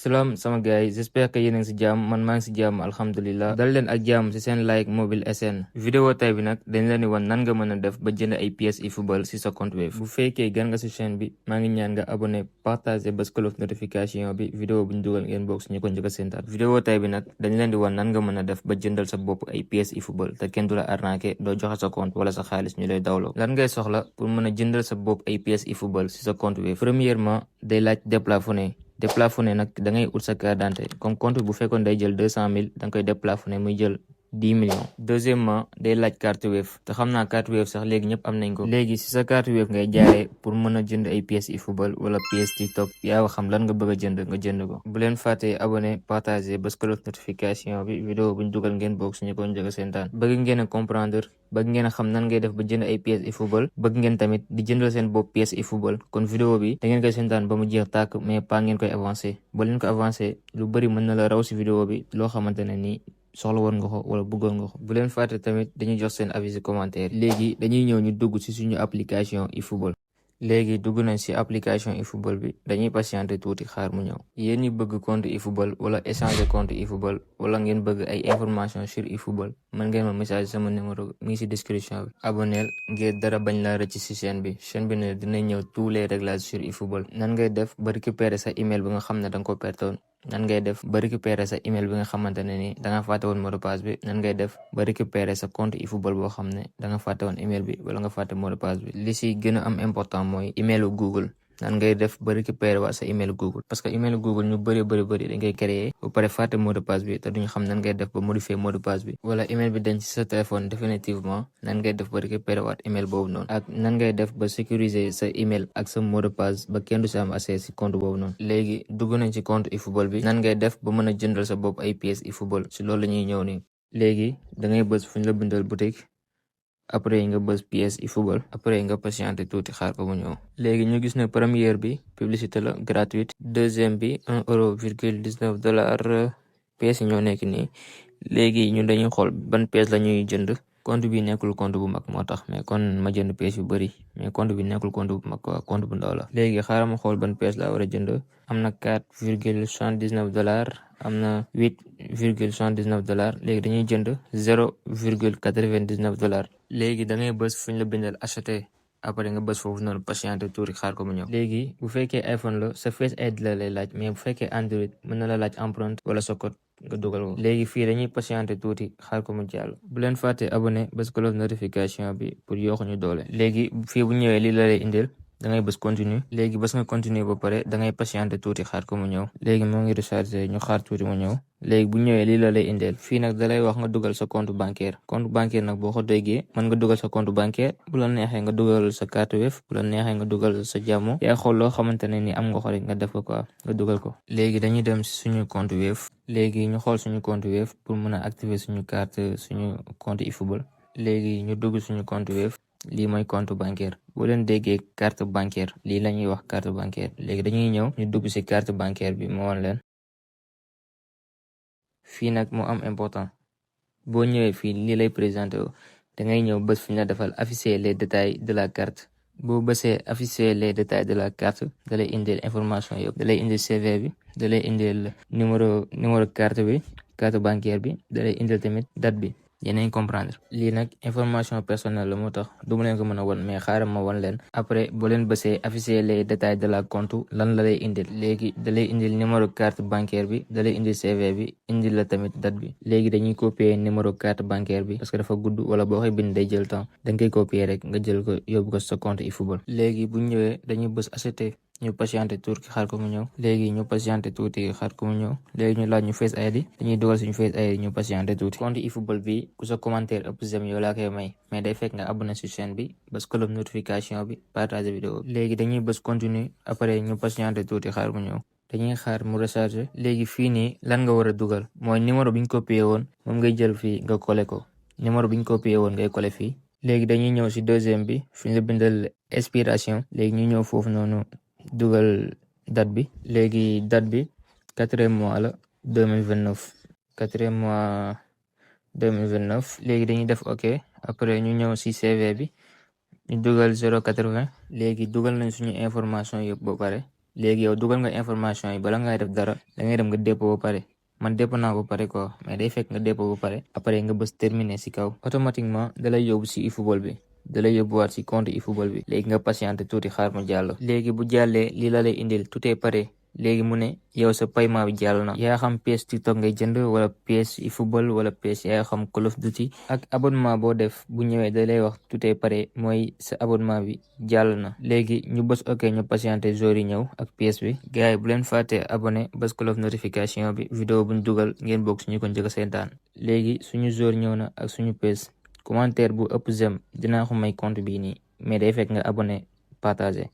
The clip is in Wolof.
Salam sama gars yi j'espère que yéen a ngi si jàmm man maa ngi si jàmm alhamdulilah dal leen ak jàmm si seen like mobile SN vidéo tay bi nag dañ leen di wan nan nga mën a def ba jënd ay pièces eFootball si sa compte Wave bu fekkee gan nga si chaîne bi maa ngi ñaan nga abonné partager bës cloche notification bi vidéo bu ñu dugal ngeen bokk si ñu ko njëkk a séntaan vidéo tay bi nag dañ leen di wan nan nga mën a def ba jëndal sa bopp ay pièces eFootball te kenn du la arnaqué doo joxe sa compte wala sa xaalis ñu lay dawloo lan ngay soxla pour mën a jëndal sa bopp ay pièces eFootball si sa compte Wave premièrement day laaj déplafonné nag da ngay ut sa carte d'identité comme compte bu fekkoon day jël 200 000 da nga koy déplafonné muy jël 10 millions. Deuxièmement day laaj carte Wave te xam naa carte Wave sax léegi ñëpp am nañ ko léegi si sa carte Wave ngay jaaree pour mën a jënd ay pièces eFootball wala pièces TikTok yaa xam lan nga bëgg a jënd nga jënd ko bu leen fàttee abonné partager bës cloche notification bi vidéo buñ dugal ngeen bokk suñu ko njëkk a séntaan bëgg ngeen a comprendre bëgg ngeen a xam nan ngay def ba jënd ay pièces eFootball bëgg ngeen tamit di jëndal seen bopp pièces eFootball kon vidéo bi da ngeen koy séntaan ba mu jeex tàkk mais pas ngeen koy avancé ba leen ko avancé lu bëri mën na la raw si vidéo bi loo xamante ne nii soxla woon nga ko wala bëggoon nga ko bu leen fàtte tamit dañuy jox seen avis commentaire léegi dañuy ñëw ñu dugg ci suñu application eFootball léegi dugg nañ ci application eFootball bi dañuy patienter tuuti xaar mu ñëw yéen ñi bëgg compte eFootball wala échanger compte eFootball wala ngeen bëgg ay information sur eFootball mën ngeen ma message sama numéro mi ngi ci description bi abonneel ngir dara bañ laa rëcc ci chaîne bi ne dina ñëw tous les réglages sur eFootball nan ngay def ba récupérer sa email bi nga xam ne da nga ko pertoon nan ngay def ba récupérer sa email bi nga xamante ne ni da nga fàtte woon mot de passe bi nan ngay def ba récupérer sa compte eFootball boo xam ne da nga fàtte woon email bi wala nga fàtte mot de passe bi li si gën a am important mooy emailu Google nan ngay def ba récupérer waa sa email Google parce que email Google ñu bëri dañ koy créer ba pare fàtte mot de passe bi te duñu xam nan ngay def ba modifier mot de passe bi wala email bi dañ ci sa téléphone définitivement nan ngay def ba récupérer waat email boobu noonu ak nan ngay def ba sécuriser sa email ak sa mot de passe ba kenn du si am accès si compte boobu noonu léegi dugg nañ ci compte eFootball bi nan ngay def ba mën a jëndal sa bopp ay pièces eFootball si loolu la ñuy ñëw nii léegi da ngay bës fu ñu la bindal boutique après nga bës pièces eFootball après nga patienter tuuti xaar ko mu ñëw léegi ñu gis ne première bi publicité la gratuite deuxième bi $1.19 pièces yi ñoo nekk nii léegi ñun dañuy xool ban pièce la ñuy jënd compte bi nekkul compte bu mag moo tax mais kon ma jënd pièces yu bëri mais compte bi nekkul compte bu mag quoi compte bu ndaw la léegi xaaral ma xool ban pièce laa war a jënd am na $4.79 am na $8.79 léegi dañuy jënd $0.99 léegi da ngay bës fu ñu la bindal acheter après nga bës foofu noonu patienter tuuti xaar ko mu ñëw léegi bu fekkee iPhone la sa Face ID la lay laaj mais bu fekkee Android mën na la laaj empreinte wala sa code nga dugal ko léegi fii dañuy patienter tuuti xaar ko mu jàll bu leen fàtte abonné bës cloche notification bi pour yokk ñu doole léegi fii bu ñëwee lii la lay indil da ngay bës continue léegi bës nga continue ba pare da ngay patienter tuuti xaar ko mu ñëw léegi moo ngi recharger ñu xaar tuuti mu ñëw léegi bu ñëwee lii la lay indeel fii nag da lay wax nga dugal sa compte bancaire nag boo ko déggee mën nga dugal sa compte bancaire bu la neexee nga dugal sa carte Wave bu la neexee nga dugal sa Jamo yaa xool loo xamante ne ni am nga ko rek nga def ko quoi nga dugal ko léegi dañuy dem si suñu compte Wave léegi ñu xool suñu compte Wave pour mën a activer suñu carte suñu compte eFootball léegi ñu dugg suñu compte Wave lii mooy compte bancaire boo leen déggee carte bancaire lii la ñuy wax carte bancaire léegi dañuy ñëw ñu dugg si carte bancaire bi moo wan leen fii nag moo am important boo ñëwee fii lii lay présenté wu da ngay ñëw bés fi ñu la defal afficher les détails de la carte boo bësee afficher les détails de la carte da lay indil information yëpp da lay indil CV bi da lay indil numéro carte bi carte bancaire bi da lay indil tamit date bi yéen comprendre lii nag information personnelle la moo tax du ma leen ko mën a won mais xaaral ma won leen après boo leen bësee afficher les détails de la compte lan la lay indil léegi da lay indil numéro carte bancaire bi da lay indil CV bi indil la tamit date bi léegi dañuy copier numéro carte bancaire bi parce que dafa gudd wala boo koy bind day jël temps da nga koy copier rek nga jël ko yóbbu ko sa compte eFootball léegi bu ñëwee dañuy bës acheter ñu patienter tuuti xaar ko mu ñëw léegi ñu patienter tuuti xaar ko mu ñëw léegi ñu laaj ñu Face ID dañuy dugal suñu Face ID ñu patienter tuuti compte eFootball bi ku sa commentaire ëpp j'aime yow laa koy may mais day fekk nga abonné ci chaîne bi bës cloche notification bi partager vidéo bi léegi dañuy bës continue après ñu patienter tuuti xaar mu ñëw dañuy xaar mu recharger léegi fii nii lan nga war a dugal mooy numéro bi ñu copier woon moom ngay jël fii nga coller ko numéro bi ñu copier woon ngay coller fii léegi dañuy ñëw ci deuxième bi fi ñu la bindal expiration léegi ñu ñëw foofu noonu dugal date bi léegi date bi 4e mois la 2029 4e mois 2029 léegi dañuy def ok après ñu ñëw ci CV bi ñu dugal 080 léegi dugal nañ suñu information yëpp ba pare léegi yow dugal nga information yi bala ngay def dara da ngay dem nga dépôt ba pare man dépôt naa ko ba pare quoi mais day fekk nga dépôt ba pare après nga bës terminer si kaw automatiquement dalay yóbbu si eFootball bi dalay yóbbuwaat si compte eFootball bi léegi nga patienté tuuti xaar mu jàll léegi bu jàllee lii la lay indil tout est pare léegi mu ne yow sa paiement bi jàll na yaa xam PS TikTok ngay jënd wala PS eFootball wala PS yaa xam Call of Duty ak abonnement boo def bu ñëwee da lay wax tout est pare mooy sa abonnement bi jàll na léegi ñu bës ok ñu patienté jour yi ñëw ak PS bi gars yi bu leen fàttee abonné bës cloche of notification bi vidéo buñ dugal ngeen bokk suñu ko njëkk a seetaan léegi suñu jour ñëw na ak suñu PS commentaire bu ëpp j'aime dinaa ko may compte bii nii mais day fekk nga abonné partager